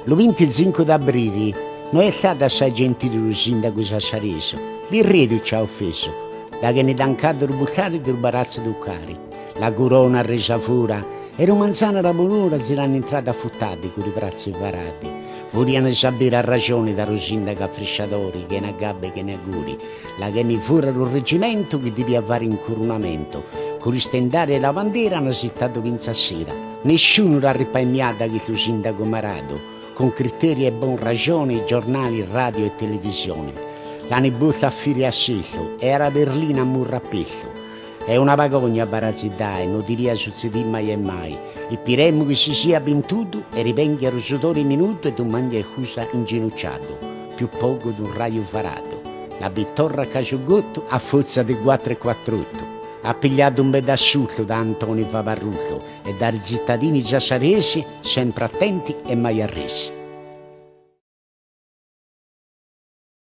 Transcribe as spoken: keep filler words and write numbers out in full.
Lu bintisincu d'abrili no è stadu assai gentili lu sindagu sassaresu, birredu ci à ofesu, da ch'eni tancadu lu butali de lu Palatzu Ducali, la curona resa fora e lu manzanu a la bonora zi l'ani intradu a futadi cù li brazzi varadi. Vuliani sapè la rajoni da lu sindagu affrisciadori, ch'eni a gabba e ch'eni a guli, là ch'eni fora lu regimentu chi duvia fari incurunamentu, cù li stendali e la bandera ani asitadu finza a sira. Nisciunu l'ha ripaimiada chì stu sindagu maradu, cun criterii e bon rajoni, giornali, radio e televisioni. L'ani bustu a fili e a sestu e a la berlina a murru a pestu. Hè una bagogna barazidai, no duvia sucedì mai e mai. Ispiremu chì si sia vintudu e rivenghi a lu sudori minudu e dumandi a cusa inginuciadu, più pocu d'un raju faradu. La vitorra ch'aghju gotu a forza di quatru e quattr'otu, à piglià un bedassutu da Antoni Favarrutu e da li zitadini sassaresi, sempre atenti e mai arresi.